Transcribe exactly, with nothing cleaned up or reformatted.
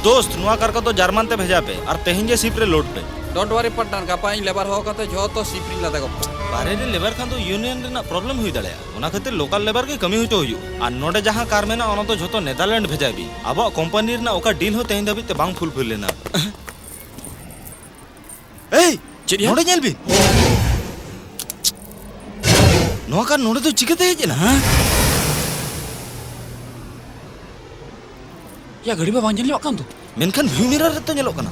ᱫᱳᱥᱛ, ᱱᱚᱣᱟ ᱠᱟᱨ ᱠᱚᱫᱚ ᱡᱟᱨᱢᱟᱱ ᱛᱮ ᱵᱷᱮᱡᱟᱭ ᱯᱮ ᱟᱨ ᱛᱮᱦᱮᱧ ᱜᱮ ᱥᱤᱯ ᱨᱮ ᱞᱳᱰ ᱯᱮ᱾ Don't worry partner, ᱜᱟᱯᱟ ᱤᱧ ᱞᱮᱵᱟᱨ ᱦᱚᱦᱚ ᱠᱟᱛᱮ ᱡᱷᱚᱛᱚ ᱥᱤᱯ ᱨᱤᱧ ᱞᱟᱫᱮ ᱜᱚᱫ ᱠᱟᱜᱼᱟ᱾ ᱵᱟᱨᱦᱮ ᱨᱮ ᱞᱮᱵᱟᱨ ᱠᱷᱟᱱ ᱫᱚ ᱤᱭᱩᱱᱤᱭᱚᱱ ᱨᱮᱱᱟᱜ ᱯᱨᱚᱵᱞᱮᱢ ᱦᱩᱭ ᱫᱟᱲᱮᱭᱟᱜᱼᱟ, ᱚᱱᱟ ᱠᱷᱟᱹᱛᱤᱨ ᱞᱳᱠᱟᱞ ᱞᱮᱵᱟᱨ ᱜᱮ ᱠᱟᱹᱢᱤ ᱦᱚᱪᱚ ᱦᱩᱭᱩᱜᱼᱟ᱾ ᱟᱨ ᱱᱚᱰᱮ ᱡᱟᱦᱟᱸ ᱠᱟᱨ ᱢᱮᱱᱟᱜᱼᱟ, ᱚᱱᱟ ᱫᱚ ᱡᱷᱚᱛᱚ ᱱᱮᱫᱟᱨᱞᱮᱱᱰ ᱵᱷᱮᱡᱟᱭ ᱵᱤᱱ᱾ ᱟᱵᱚᱣᱟᱜ ᱠᱳᱢᱯᱟᱱᱤ ᱨᱮᱱᱟᱜ ᱚᱠᱟ ᱰᱤᱞ ᱦᱚᱸ ᱛᱮᱦᱮᱧ ᱫᱷᱟᱹᱵᱤᱡ ᱛᱮ ᱵᱟᱝ ᱯᱷᱩᱞᱯᱷᱤᱞ ᱞᱮᱱᱟ᱾ ᱮᱭ, ᱪᱮᱫ ᱭᱟ? ᱱᱚᱰᱮ ᱧᱮᱞ ᱵᱤᱱ᱾ ᱱᱚᱣᱟ ᱠᱟᱨ ᱱᱚᱰᱮ ᱫᱚ ᱪᱤᱠᱟᱹᱛᱮ ᱦᱮᱡ ᱮᱱᱟ, ᱦᱮᱸ? ᱭᱟ, ᱜᱟᱹᱰᱤ ᱢᱟ ᱵᱟᱝ ᱧᱮᱞ ᱧᱚᱜ ᱠᱟᱱ ᱫᱚ᱾ ᱢᱮᱱᱠᱷᱟᱱ ᱵᱷᱤᱭᱩ ᱢᱤᱨᱟᱨ ᱨᱮᱛᱚ ᱧᱮᱞᱚᱜ ᱠᱟᱱᱟ᱾